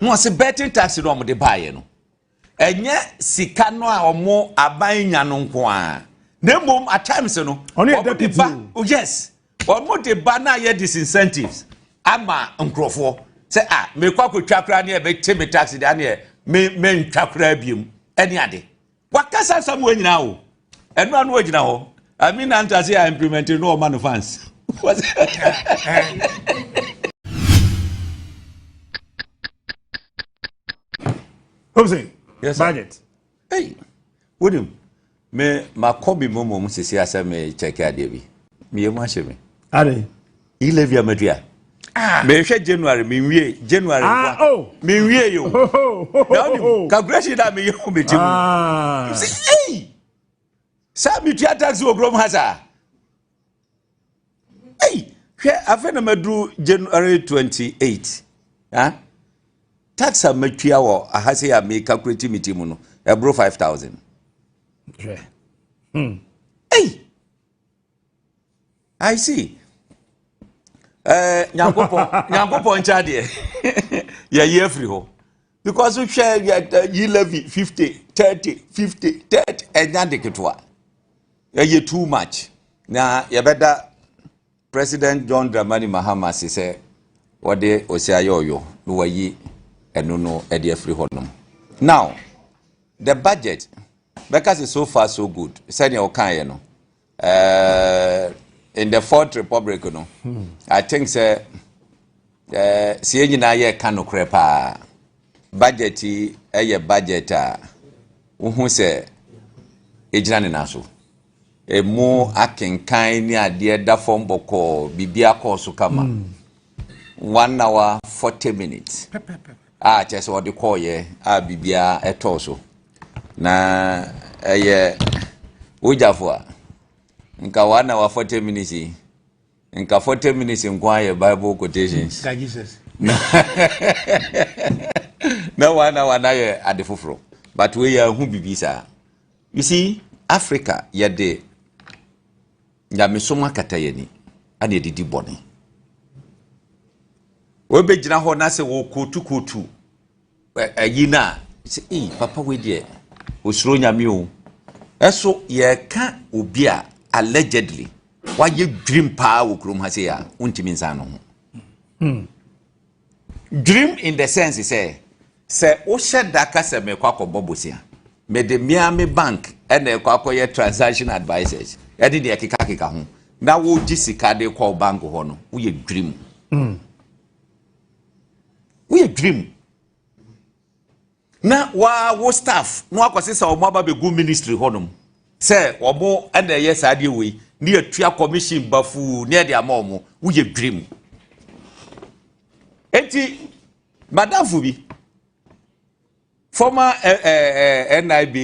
Na ɔse betting tax no a wɔde baeɛ no, ɛnyɛ sika no a wɔn aban nya no nko ara, na mmom at times no, wɔn de ba, oh yes, wɔn de ba na ayɛ disincentives ama nkurɔfoɔ sɛ ah mekɔ akɔtwa koraa ne ɛbɛte me tax deɛ aneɛ me mentwa koraa biom ɛne ade. Wakasa asɛm wɔ nyinaa o. Ɛno ano wagyina hɔ. Amina ntase a implement no ɔma no fans. Hobson, yes, budget. Hey, wonim, me makɔ bi mmom sisi asɛ me kyɛkɛ adeɛ bi. Meyɛ mu ahyɛ me. Ade. E-levy amatua. Ah. Mehwɛ January menwie January ah, nkoa. Oh. Menwie yo. Na wonim calculation na meyɛ wɔ me ti mu. Ah. Sɛ ei. Saa metua tax wɔ kurom ha saa. Ei, hwɛ afei na maduru January 28. Ha? Tax a matua wɔ aha sei a me calculate me ti mu no, ɛboro 5000. Hwɛ. Ei. I see. Eh, Nyankopɔn, Nyankopɔn nkyɛ adeɛ. Yɛyi afiri hɔ. Because hwɛ yi levy 50, 30, 50, 30, ɛnya de ketewa. Ɛyɛ too much. Na yɛbɛda President John Dramani Mahama ase sɛ wɔde ɔsi ayɛ ɔyɔ na wayi ɛno no ɛde afiri hɔ nom. Now, the budget, bɛka sɛ so far so good, sɛdeɛ ɔkaeɛ no. Uh, in the fourth republic no, I think sɛ sɛ yɛn nyinaa yɛreka nokorɛ paa, budget yi yɛ budget a wohu sɛ ɛgyina ne nan so. Ɛmu akenkan ne adeɛ da fam bɔkɔɔ, biribi akɔɔ so kama. 1 hour 40 minutes a kyerɛ sɛ ɔde kɔɔyɛ a biribiara ɛtɔɔ so. Na ɛyɛ wogyafo a nka 1 hour 40 minutes yi, nka 40 minutes nko ayɛ Bible quotations na 1 hour na yɛ ade foforɔ, but wei yɛ ahu bibi saa. You see, Africa, yɛde nyamesom akata yɛn ani ana yɛdidi bɔne. Wɔbɛgyina hɔ na sɛ wɔkootu kootu ɛyi no a, sɛ ei, papa wei deɛ osuro Nyame o. Ɛso yɛka obi a allegedly wayɛ dwirim paa wɔ kurom ha sei a, wontumi nsan no ho. Dwirim in the sense sɛ wohyɛ da ka sɛ mekɔ akɔbɔ bosia, mede mmea me bank ɛna ɛkɔ akɔyɛ transaction advisors ɛde deɛ kekakeka ho na wogye sika de kɔ bank hɔ no, woyɛ dwirim, woyɛ dwirim. Na waa wo staff na wakɔse sɛ ɔmo aba bɛgu ministry hɔnom sɛ ɔmo ɛna ɛyɛ saa adeɛ wei ne yɛtua commission bafuu ne yɛde ama ɔmo, woyɛ dwirim. Eti madamfo bi, former NIB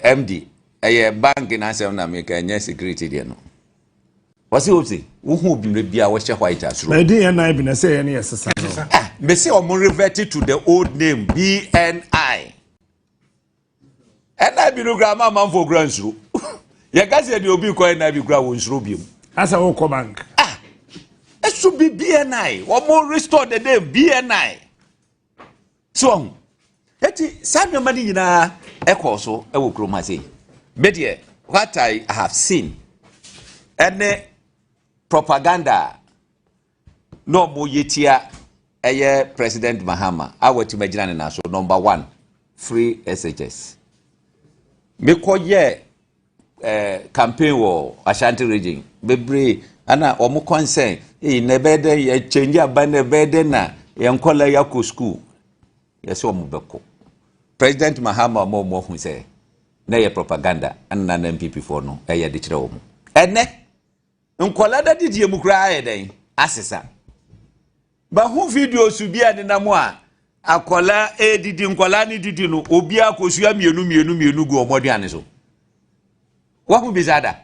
MD, ɛyɛ bank n'asɛm na meka, ɛnyɛ security deɛ no, wɔsi wɔsi wohu obi mmerɛ bi a wɔhyɛ white asoro. Na ɛdin NIB na sɛ ɛyɛ ne yɛ sesa no. Ah, mese ɔmo revert to the old name BNI. NIB no kura ama amanfoɔ kura nsuro. Yɛka sɛ deɛ obi kɔ NIB kura wɔ nsuro biom. Asa wokɔ bank. Ah, ɛso bi BNI, ɔmo restore the name BNI so ɔho. Eti saa nneɛma no nyinaa ɛkɔɔ so ɛwɔ kurom ha sei. Me deɛ, what I have seen ɛne propaganda a na ɔmo yɛ tia ɛyɛ President Mahama a watumi agyina ne nan so. Number one, free SHS. Mekɔyɛ campaign wɔ Ashanti Region bebree ana wɔn concern ee na ɛbɛyɛ dɛ yɛ change aba na ɛbɛyɛ dɛ na yɛn nkɔla yɛ akɔ school. Yɛsɛ wɔn bɛkɔ. President Mahama ɔmo ahu sɛ na yɛ propaganda ɛna na NPP foɔ no ɛyɛ de kyerɛ wɔn. Ɛnɛ nkɔla da didie mu koraa yɛ dɛn asesa. Bahu videos bi a nenam a akɔla edidi, nkɔla ne didi no, obiara kosua mmienu mmienu mmienu gu wɔn aduane so. Wahu bi saa da?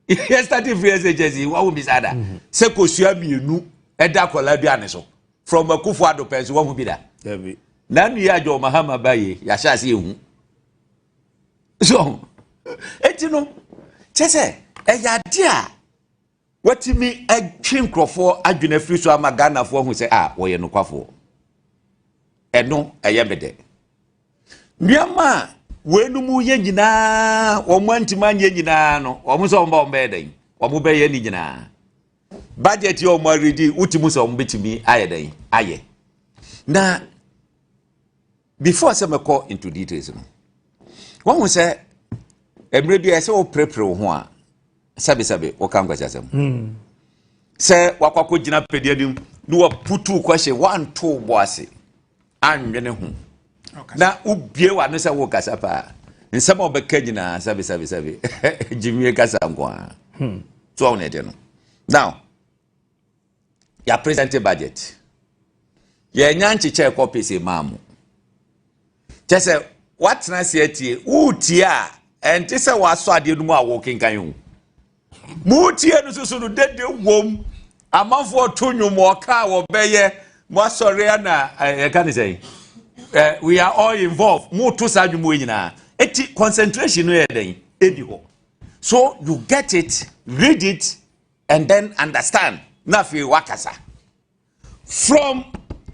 Yɛ starting free SHS yi, wahu bi saa da sɛ kosua mmienu ɛda akɔla aduane so from Akufo Addo pɛn so? Wahu bi da? Dabi. Nanu yɛ adwa Mahama ba yi yɛahyɛ ase ehu so. Eti no kyɛ sɛ ɛyɛ ade a watumi atwe nkurɔfoɔ adwene afiri so ama Ghanafoɔ ahu sɛ a wɔyɛ nokwafoɔ. Ɛno ɛyɛ me dɛ. Nneɛma a weinom yɛ nyinaa, wɔn antumi anyɛ nyinaa no, wɔn nso wɔn ba wɔn bɛyɛ dɛn? Wɔn bɛyɛ ne nyinaa. Budget yɛ wɔn aredi, wotumi sɛ wɔn bɛtumi ayɛ dɛn ayɛ. Na before sɛ mɛkɔ into details no, wɔn ho sɛ mmerɛ bi a ɛsɛ wɔpirepire wo ho a, sɛbesɛbe, wɔka nkwasi asɛm sɛ wakɔ akɔgyina pɛdi anim na waputu kɔhyɛ wanto bɔ ase anwene ho na wobie w'ano sɛ wokasa paa, nsɛm a wɔbɛka nyinaa, sɛbesɛbesɛbe, gyimie kasa nko a so ɔwo ne ɛde no. Now yɛ present budget, yɛnya nkyekyɛ ɛkɔ pese maa mu kyɛ sɛ woatena ase atie, woretie a, ɛnte sɛ woasɔ adeɛ no mu a wokenkan o. Motie no soso no, dede wom, amanfoɔ to nnwom, ɔka a wɔbɛyɛ mo asɔre ana yɛka ne sɛn, we are all involved. Moto saa nnwom wɔ nyinaa, eti concentration no yɛ dɛn ɛdi hɔ, so you get it, read it and then understand. Na afei wakasa from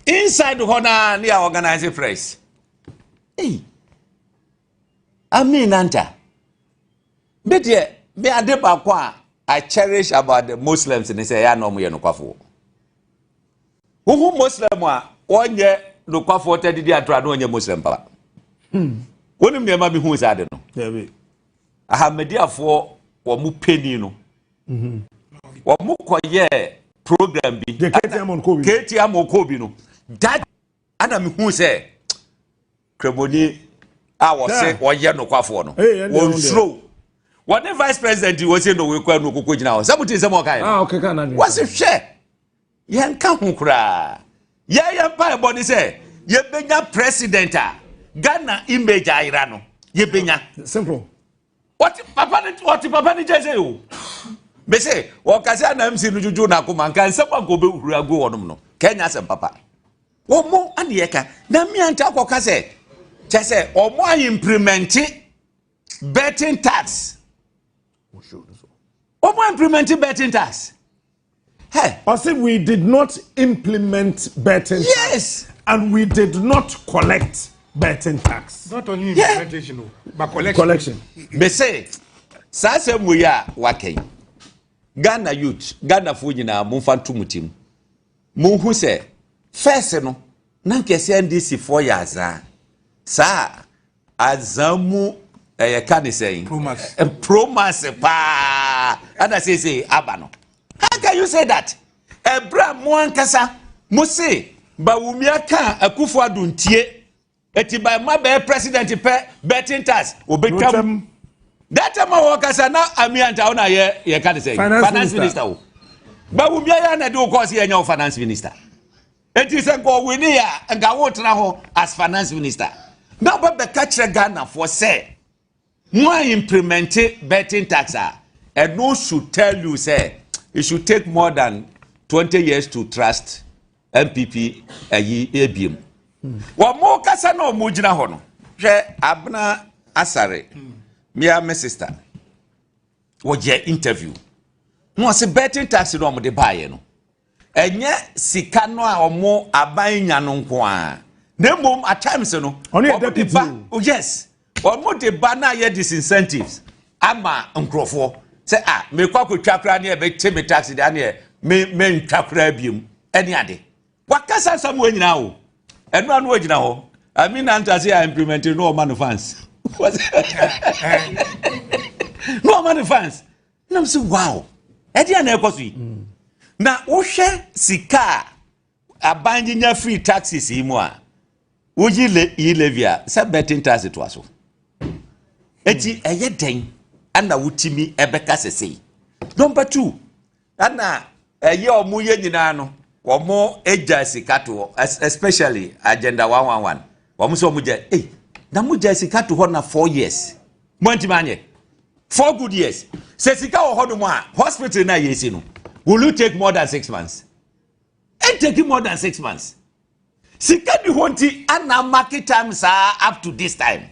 inside hɔ naa ne yɛ organize press. Hey, Amin Nanta, me deɛ, me ade baako a I cherish about the Muslims ne sɛ ɛyɛ anɔ ɔmo yɛ nokwafoɔ. Wohu Muslim a wɔnyɛ nokwafoɔ tɛ didi atora na ɔnyɛ Muslim papa. Wonim nneɛma bi hu saa de no. Dabi. Ahmadiyyafoɔ, wɔn mo panyin no, wɔn mo kɔyɛ program bi. De KT Amon kɔ bi. KT Amon kɔ bi no, that ana mi hu sɛ kremoni a wɔse wɔyɛ nokwafoɔ no, Hey, ɛnde wɔn ɛho deɛ. suro wɔne vice president wɔsi no wɔkɔ no koko gyina hɔ sɛ mo ti nsɛm ɔka yɛ no. Ah, okay, kan na. Wɔsi hwɛ, yɛnka ho koraa, yɛyɛ mpa ɛbɔ ne sɛ yɛbɛnya president a Ghana image ayera no yɛbɛnya. Simple. Wɔte papa ne kyɛ sɛ o bese wɔkasa na MC no dwodwo n'akoma nka nsɛm a nka ɔbɛhuru agu wɔnom no kɛnya asɛm papa. Wɔn mo ane yɛka na mmea nta akɔka sɛ kyɛ sɛ wɔn a implement betting tax, wɔn a implement betting tax, hey. Ɔse we did not implement betting tax. And we did not collect betting tax. Not only implementation o, but collection. Collection. Bese saa asɛm wo yi a waka yi, Ghana youth, Ghanafoɔ nyinaa, momfa nto mo tim, monhu sɛ first no na nkɛsɛ NDC foɔ yɛ azaa, saa azaa mu ɛyɛ ka ne sɛn? Promax. Promax paa ɛna seesei aba no. How can you say that? Ɛbrɛ a mo ankasa mo se Bawumia ka Akufo Addo ntie eti ba ma bɛyɛ president pɛ, betting tax obetwam. Otwam. That time a wɔkasa na Amianta wo na yɛ yɛka ne sɛ Finance finance minister. Minister wo Bawumia yɛ na de wo kɔɔ sɛ yɛnyɛ wo finance minister, eti sɛ nka ɔwini a, nka wotena hɔ as finance minister na wobɛbɛka kyerɛ Ghanafoɔ sɛ mo a implement betting tax a, ɛno should tell you sɛ it should take more than 20 years to trust NPP. Ɛyi ebiem wɔn mo kasa na wɔn gyina hɔ no, hwɛ, Abena Asare, mia me sister, wɔyɛ interview na wɔsɛ betting tax no a wɔde baayɛ no, ɛnyɛ sika no a wɔn aban nya no nko ara, na mmom at times no Ɔno yɛ wɔn de deputy ba o. Oh yes, wɔn de ba na ayɛ disincentives ama nkurɔfoɔ sɛ a mekɔ akɔtwa koraa ne ɛbɛkye me tax deɛ aneɛ me mentwa koraa biem. Ɛne ade wakasa nsɛm wɔ nyinaa o, ɛno ano wɔgyina hɔ ami nanta se a implement no, ɔma no fans na ɔma no fans nam sɛ wow, ɛdeɛ na ɛkɔ so yi. Na wohwɛ sika a aban gyinya free taxes yi mu a woyi le yi levy a sɛ betting tax toa so, eti ɛyɛ dɛn ɛna wotumi ɛbɛka sɛsɛyi? Number two, ɛna ɛyɛ ɔmo yɛ nyinaa no, wɔn agya sika to hɔ, especially Agenda 111, wɔn nso wɔn gya ee na mo gya sika to hɔ na 4 years mo ntumi anyɛ 4 good years sɛ sika wɔ hɔ nom a, hospital na yɛsi no, will you take more than 6 months? It take more than 6 months. Sika di hɔ nti ana market time saa up to this time.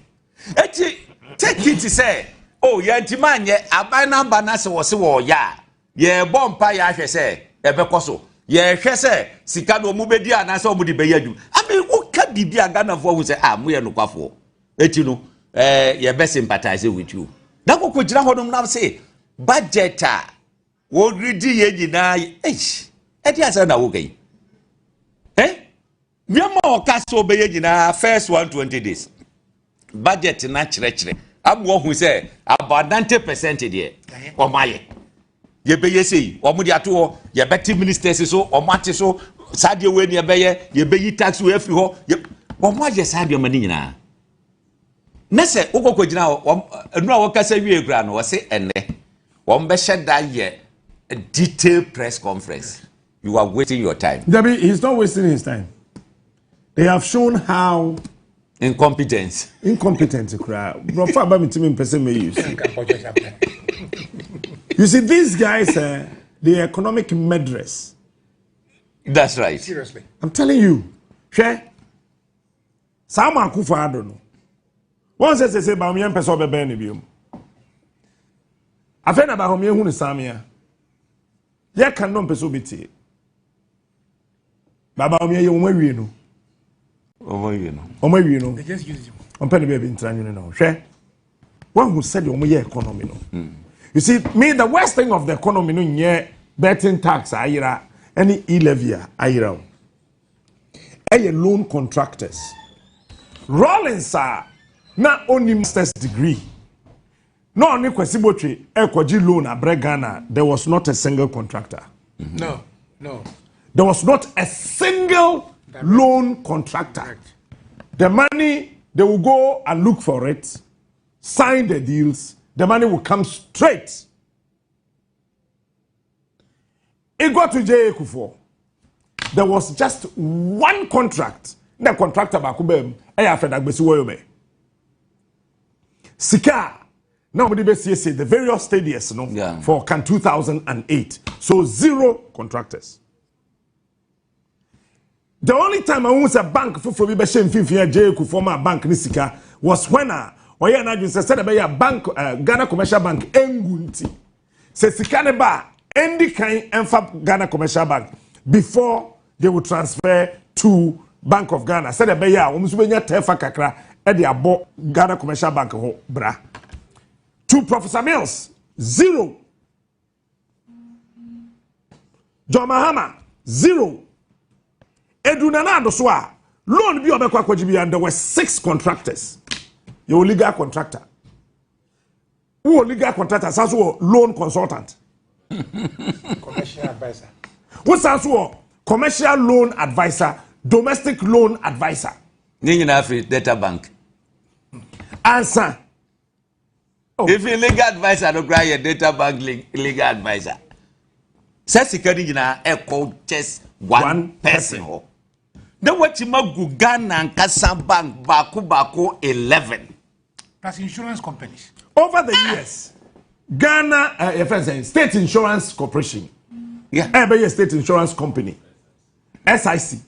Eti take it sɛ oh, yɛn ntumi anyɛ aban namba na sɛ wɔsi wɔ ɔyɛ a, yɛbɔ mpa yɛ ahwɛ sɛ ɛbɛkɔ so, yɛhwɛ sɛ sika no ɔmo bɛdi anaasɛ ɔmo de bɛyɛ adwuma. I mean, woka Biribi a Ghanafoɔ hu sɛ, ah, moyɛ nokwafoɔ, eti no yɛbɛ sympathize with you. Na koko gyina hɔ nom nam se budget a wɔredi yɛn nyinaa, eish, ɛde asɛ na woka yi nneɛma a ɔka sɛ ɔbɛyɛ nyinaa first 120 days budget na kyerɛkyerɛ amu ɔhu sɛ about 90% deɛ ɔmo ayɛ. Yɛbɛyɛ sei, ɔmo de ato hɔ, yɛbɛte ministers so, ɔmo ate so saa deɛ wei ni yɛbɛyɛ, yɛbɛyi tax wei afiri hɔ, ɔmo ayɛ saa deɛ ɔmo ne nyinaa. Ne sɛ wokɔkɔ gyina hɔ, wɔn ɛnu a wɔkasa wie kura no, wɔse ɛnɛ wɔn bɛhyɛ da yɛ detailed press conference. You are wasting your time. Debbie, he's not wasting his time. They have shown how incompetence. Incompetent kura. Brɔfo aba mi ti mi mpɛ sɛ mi use. You see, these guys, the economic murderers. That's right. Seriously. I'm telling you. Hwɛ, saa ma Akufo Addo no. Wɔn sɛ Bawumia mpɛ sɛ ɔbɛbɛn ne bio. Afei na Bawumia hu ne samia. Yɛ kan no mpɛ sɛ ɔbɛtie. Bawumia yɛ wɔn awie no. Wɔn awie no. Wɔn awie no. They just use him. Ɔmpɛ ne baabi ntena nwene no. Hwɛ, wɔn hu sɛdeɛ wɔn yɛ economy no. You see, me, the worst thing of the economy no nyɛ betting tax ayera ɛne e-levy a ayera o. Ɛyɛ loan contractors. Rawlings a na oni master's degree na ɔne Kwasi Botwe ɛkɔgye loan abrɛ Ghana, there was not a single contractor. No. There was not a single loan contractor. Correct. The money, they will go and look for it, sign the deals, the money will come straight. It got to J.A. Kufuor. There was just one contract. The contractor baako bɛm ɛyɛ Alfred Agbesi Woyome. Sika na wɔde bɛsiesie the various stadiums no for CAN 2008. So zero contractors. The only time I was a bank foforɔ bi bɛhyɛ mfimfini a J.A. Kufuor ma bank ne sika was when a ɔyɛ n'adwene sɛ sɛdeɛ bɛyɛ a bank Ghana Commercial Bank engu, nti sɛ sika ne ba a, ɛndi kan ɛnfa Ghana Commercial Bank before they will transfer to Bank of Ghana, sɛdeɛ bɛyɛ a wɔn nso bɛnya tɛɛfa kakra ɛde abɔ Ghana Commercial Bank ho bra. To Professor Mills, zero. John Mahama, zero. Edu Nana Addo so a, loan bi a ɔbɛkɔ akɔgye bi, and there were six contractors. Yɛwɔ legal contractor, wowɔ legal contractor, san so wɔ loan consultant, Commercial advisor. Wosan so wɔ commercial loan adviser, domestic loan adviser. Ne nyinaa firi Data Bank. Ansa. Oh. If legal adviser no kora yɛ Data Bank legal adviser, sɛ sika no nyinaa ɛkɔ just one, One person person. hɔ na watumi agu Ghana nkasa bank baako baako 11. Plus insurance companies. Over the years, Ghana yɛfrɛ sɛ State Insurance Corporation, ɛbɛyɛ State Insurance Company, SIC,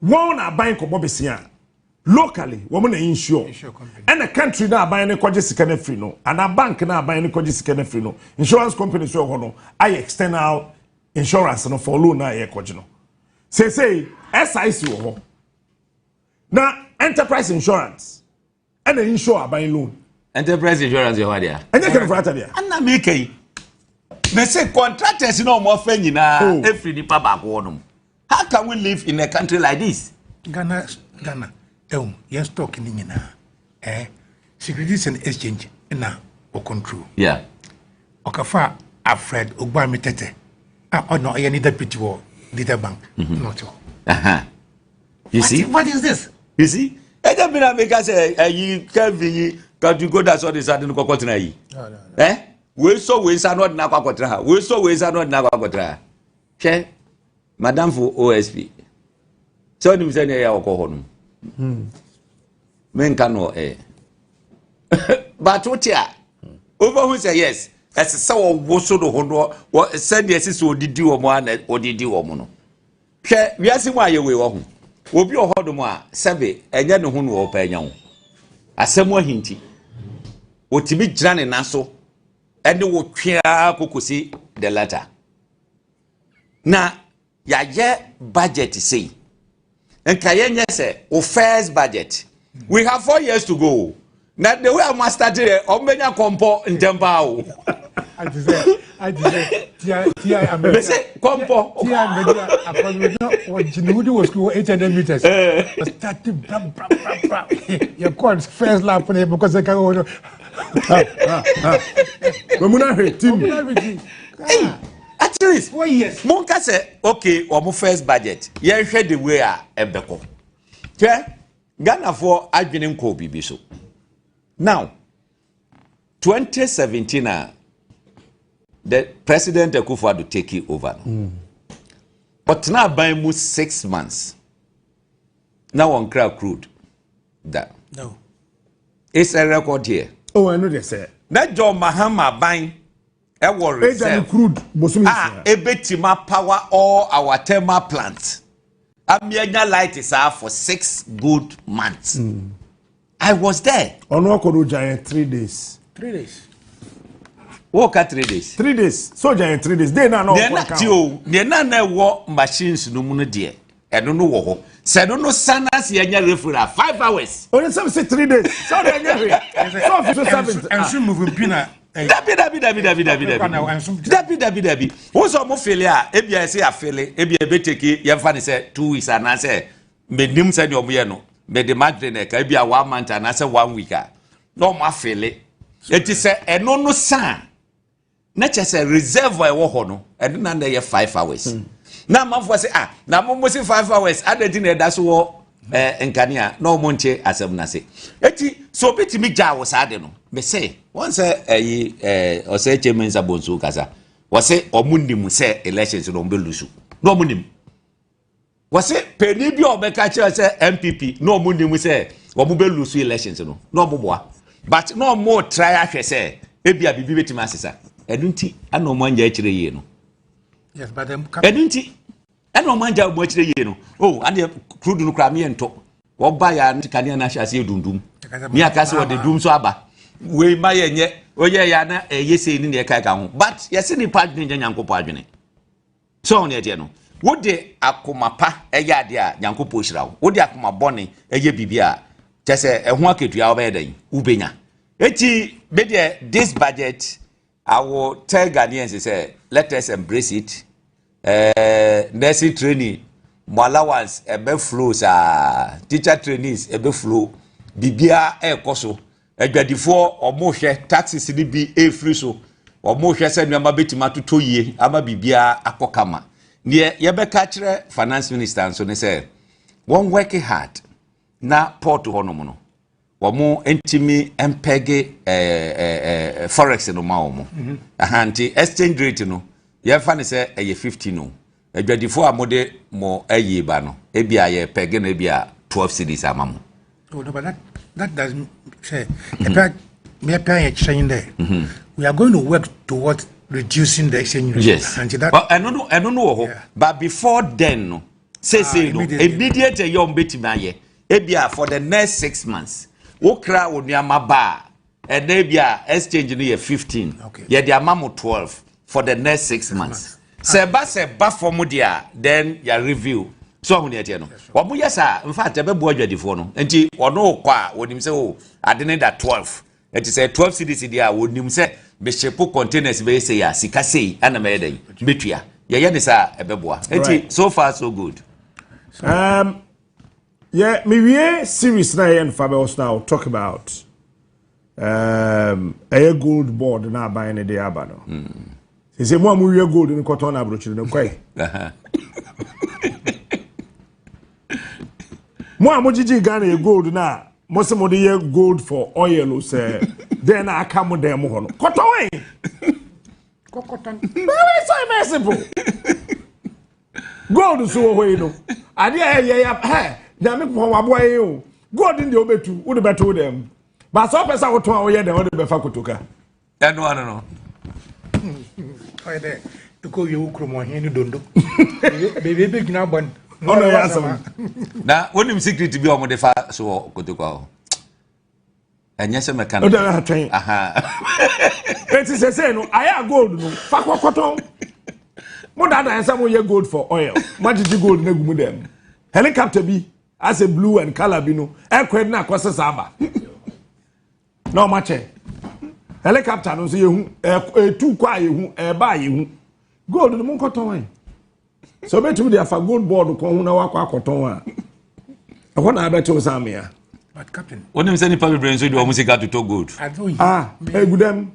wɔn na aban kɔbɔ besia locally, wɔn na insure. Insure company. Ɛna country na aban ne kɔgye sika no afiri no anaa bank na aban ne kɔgye sika no afiri no, insurance company so ɛwɔ hɔ no ayɛ external insurance no for loan na yɛ kɔgye no. Seesei SIC wɔ hɔ na Enterprise Insurance ɛna insure aban loan. Enterprise Insurance yɛ hɔ adeɛ. Ɛnyɛ Ken Ofori-Atta deɛ? Ana meka yi, mese contractors na ɔmo afɛ nyinaa Oh. efiri nipa baako hɔ nom. How can we live in a country like this? Ghana ɛwɔ yɛn stock ni nyinaa, Securities and Exchange na o control. Ɔkafa Alfred Ogbarmey Tetteh a ɔna ɔyɛ ne deputy wɔ Data Bank na ɔte hɔ. You see? What is this? You see, ɛjɛ bi na meka sɛ ɛyi Kevin yi katuko sɔ de sa de no kɔkɔ tena yi ɛ wei sɔ wei nsa na ɔde n'akɔ akɔtena ha, wei sɔ wei nsa na ɔde n'akɔ akɔtena ha. Hwɛ, madamfo OSP sɛ ɔnim sɛ ne ɛyɛ ɔkɔ hɔ nom, menka no ɛ but wote a wobɛhu sɛ yes, ɛsɛ sɛ wɔwo so no ho no wɔ sɛdeɛ ɛsɛ sɛ ɔdidi wɔ mu a na ɔdidi wɔ mu no. Hwɛ, wiase mu a yɛwei wɔ ho, obi wɔ hɔ nom a sɛbe ɛnyɛ ne ho no wɔpɛ anya ho asɛm ahinti, wɔtumi gyina ne nan so ɛne wo twea kokosi the letter. Na yɛayɛ budget sei. Nka yɛnyɛ sɛ o first budget, we have 4 years to go. Na the way a mo start yɛ, ɔmo bɛnya kɔmpɔ ntɛm paa o. Ati sɛ tia tia amɛ. Bɛsɛ kɔmpɔ. Tia amɛ akɔni na ɔgyina wudi wɔ school 800 meters. Start bra bra bra bra. Yɛ kɔ first lap na yɛ bɛ kɔ sɛ kan wɔ no. Wɔn mu na hwɛ team. Hey, at least 4 years. Mo nka sɛ okay, ɔmo first budget, yɛnhwɛ the way a ɛbɛkɔ. Hwɛ, Ghanafoɔ adwene nkɔɔ biribi so. Now, 2017 a the President Akufo-Addo take it over no, ɔtena aban mu 6 months na wɔn kra crude da. No. It's a record here. Oh, ɛno deɛ sɛ. Na John Mahama aban ɛwɔ Eja ni reserve crude bosom a nsia. ebetumi power all our thermal plants amianya light saa for 6 good months. I was there. Ɔno akɔ do gya yɛn 3 days. 3 days. Wɔɔka 3 days. 3 days so gya yɛn 3 days day na na Deɛ ɔkɔ na ka ti ho. o, deɛ na ɛwɔ machines no mu no deɛ, ɛno no wɔ hɔ sɛ ɛno no sana si ɛnya refill 5 hours. Oni sɛm sɛ 3 days sɛ ɔde ɛnyɛ hwee sɛ ɔfi so seven. Ɛnso moving pin na. Dabi, dabi, dabi, dabi, dabi, dabi, dabi, dabi, dabi. Wọ́n sọ ɔmo fill a, ebi a ɛsɛ afill, ebi a ebe take, yɛnfa ne sɛ 2 weeks anaasɛ menim sɛ deɛ ɔmo yɛ no, mɛde madwene na ɛka ebi a one month anaasɛ one week a na ɔmo afill. Eti sɛ ɛno no san na kyɛ sɛ reserve a ɛwɔ hɔ no, ɛno na ɛyɛ 5 hours na amanfoɔ sɛ, ah, na mo mo se 5 hours adanti na ɛda so wɔ nkanea na ɔmo nkyɛ asɛm n'ase. Eti sɛ obi tumi gya wɔ saa de no, mɛ wɔn sɛ ɛyi ɔsɛ kyɛ Mensa Bonsu kasa, wɔsɛ ɔmo nim sɛ elections no ɔmo bɛ lose, na ɔmo nim. Wɔsɛ panyin bi a ɔbɛka kyerɛ sɛ NPP na ɔmo nim sɛ ɔmo bɛ lose elections no na ɔmo boa, but na ɔmo try ahwɛ sɛ ebi a biribi bɛtumi asesa. Ɛno nti ɛna ɔmo anya akyerɛ yie no. Yes, but um, Ɛno nti ɛna ɔmo anya ɔmo akyerɛ yie no o. Adeɛ crude no koraa meyɛ ntɔ, wɔba yɛ a kanea no ahyɛ aseɛ dundum ne aka sɛ wɔde dum so aba. Wei ma yɛ nyɛ oyɛ yɛ ana ɛyɛ sei ne neɛ ɛka ho, but yɛsɛ nipa adwene nyɛ Nyankopɔn adwene. Sɛ ɔno ɛteɛ no, wode akoma pa ɛyɛ adeɛ a, Nyankopɔn hyira wo. Wode akoma bɔne ɛyɛ biribi a, kyɛ sɛ ɛho akatua wobɛyɛ dɛn wobɛnya. Eti medeɛ, this budget, I will tell Ghanaians sɛ let us embrace it. Nursing training mo allowance ɛbɛ flow saa, teacher trainees ɛbɛ flow, biribiara ɛɛkɔ so. Adwadifoɔ, ɔmo hwɛ taxes ni bi efiri so, ɔmo hwɛ sɛ nneɛma bɛtumi atotɔ yie ama biribiara akɔ kama. Neɛ yɛbɛka kyerɛ Finance Minister nso ne sɛ wɔn work hard na port hɔnom no, wɔn ntumi mpeg ɛɛ ɛɛ forex no ma wɔn. Aha nti exchange rate no, yɛmfa ne sɛ ɛyɛ 15 o. Adwadifoɔ a mode mo ayi ba no, ebi a yɛ peg no, ebi a 12 cedis ama mo. Oh no, but that doesn't say. Me pɛ yɛ there. We are going to work towards reducing the exchange rate. Yes. And that Ɛno no wɔ hɔ. But before then no, seesei no, immediately. Immediate ɛyɛ ɔmo bɛtumi ayɛ, ebi a for the next 6 months, wokra wo nneɛma ba a, ɛnna ebi a exchange no yɛ 15, yɛde ama mo 12 for the next 6 months. Sɛ ɛba sɛ ba fam deɛ a, then yɛ review. So ɔho deɛ teɛ no, wɔn yɛ saa. In fact, ɛbɛboa adwadifoɔ no. Nti ɔno kɔ a, wɔnim sɛ o ade ne da 12, ɛti sɛ 12 cedis deɛ a, wɔnim sɛ mehyɛpo containers bɛyɛ sei a, sika sei ɛna mɛyɛ dɛ mɛtua. Yɛyɛ ne saa, ɛbɛboa. Nti so far so good. Yeah, me series na yɛn fa bɛ now talk about ɛyɛ gold board na aban ne de aba no. Sese mo a mo wie gold no kɔtɔn na aburokyire no kɔɛ. Mo a mo gyigyi Ghana yɛ gold na mo sɛ mo de yɛ gold for oil o, sɛ den na aka mo dan mo hɔ no kɔtɔn ɛ. Kɔkɔtɔn. Very so very simple. Gold so wɔ hɔ yi no, adeɛ a ɛyɛ yɛ hɛ Nyame pɔn waboa yi o. Gold deɛ wobɛtu wode bɛto wo dɛm baasa, wopɛ sɛ wotɔn a, woyɛ dɛn wode bɛfa kotoka. Ɛno ano no. Ɔyɛ dɛ ekɔ wie wo kurom ɔhen ne dondo. Beebi ebe gyina abɔ no. Ɔno yɛ asɛm. Na wonim secret bi a wɔde fa so wɔ kotoka hɔ, ɛnyɛ sɛ mɛka no. Wode atwɛn. Aha. Eti sɛsɛ no ayɛ a, gold no fa kɔkɔtɔn. Mo daadaa sɛ moyɛ gold for oil, moagyegye gold no agu mu dɛm. Helicopter bi asɛ blue and colour bi no ɛkɔ na akɔ sesa aba na ɔmo akyɛ helicopter no nso. Yɛhu etu kɔ a, yɛhu ɛɛba a, yɛhu gold no. Mo nkɔtɔn ɛ sɛ obetumi de afa Gold Board kɔn ho na wakɔ akɔtɔn a, ɛhɔ na abɛtew sa amea. But captain, Wonim sɛ nipa bebree nso de wɔn sika totɔ gold. Adze ohia Ah, egu dɛm.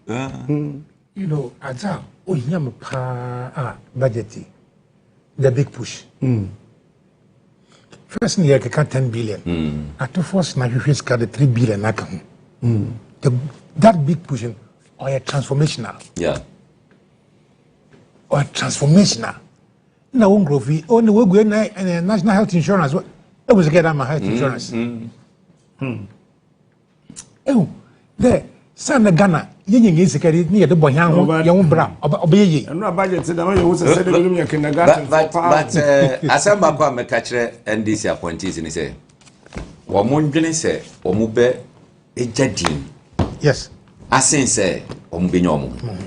Adze a ohia me paa a budget yi, the big push. First ni yɛ keka 10 billion. Ato Forson na hwehwɛ sika de 3 billion aka ho. That big push no, ɔyɛ transformational. Ɔyɛ transformational. Na wɔn nkurɔfo yi, ɔne wɔgu na national health insurance, ɛwɔ sika yɛ ama health insurance. Ehu dɛ san na Ghana yɛnyɛ nyɛ sika de ne yɛde bɔ yɛn ho yɛn ho bra ɔbɛyɛ yie. Ɛno a budget dama yɛ wo sɛ sɛde binom yɛ kindergarten. But asɛm baako a mɛka kyerɛ NDC appointees ni sɛ wɔn ndwene sɛ wɔn bɛ egya din asen sɛ wɔn bɛnya wɔn ho.